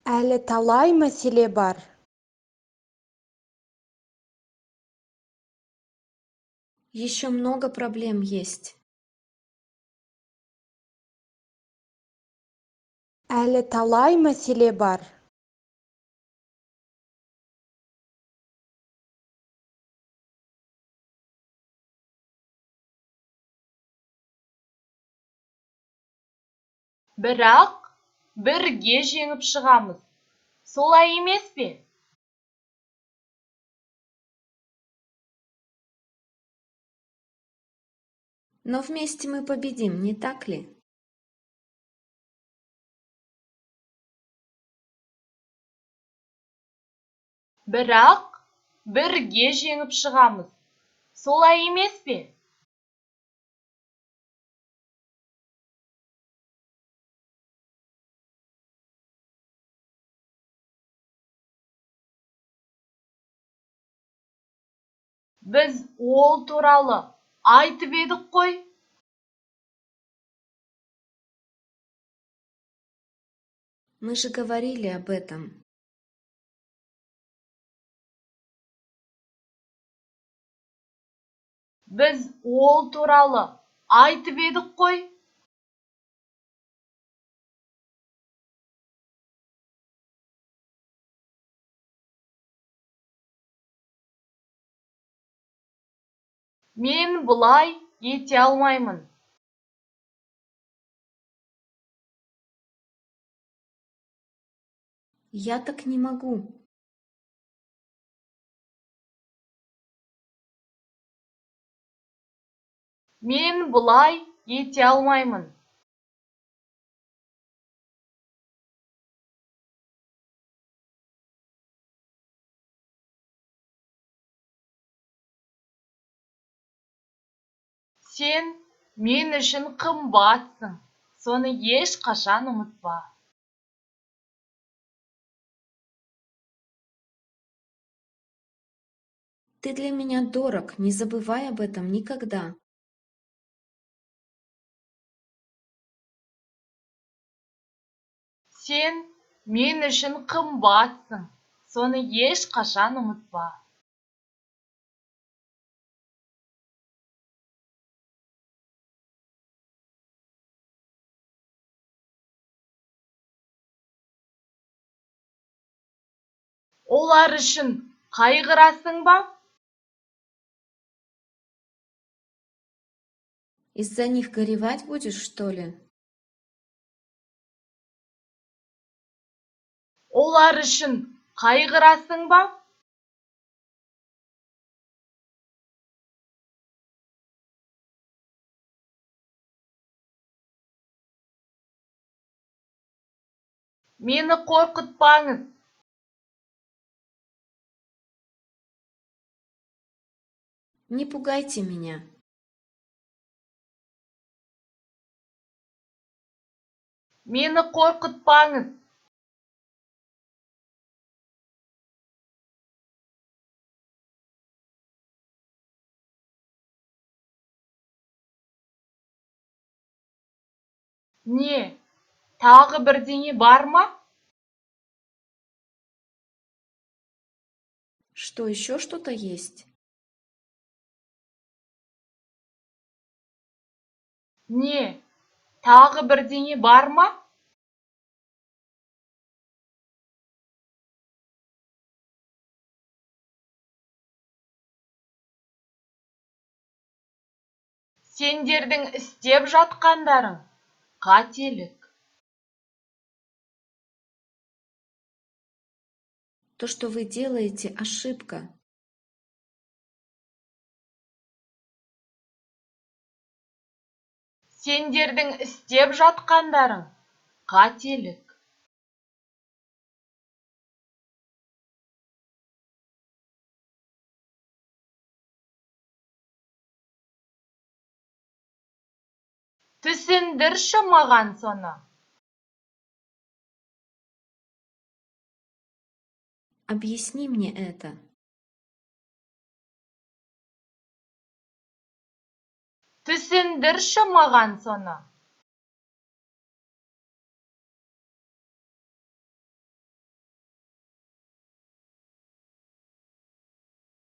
Әлі талай мәселе бар. Еще много проблем есть. Әлі талай мәселе бар. Бірақ бірге жеңіп шығамыз, солай емес пе? Но вместе мы победим, не так ли? Бірақ бірге жеңіп шығамыз, солай емес пе? Біз ол туралы айтып едік қой. Мы же говорили об этом. Біз ол туралы айтып едік қой. Мен бұлай ете алмаймын. Я так не могу. Мен бұлай ете алмаймын. Сен мен үшін қымбатсың, соны ешқашан ұмытпа. Ты для меня дорог, не забывай об этом никогда. Сен мен үшін қымбатсың, соны ешқашан ұмытпа. Олар үшін қайғырасың ба? Из-за них горевать будешь, что ли? Олар үшін қайғырасың ба? Мені қорқытпаңыз. Не пугайте меня. Мені қорқытпаңыз. Не, тағы бірдеңе бар ма? Что, еще что-то есть? Не, тағы бірдеңе бар ма? Сендердің істеп жатқандарың қателік. То, что вы делаете, ошибка. Сендердің істеп жатқандарың қателік. Түсіндірші маған соны. Объясни мне это. Түсіндірші маған соны.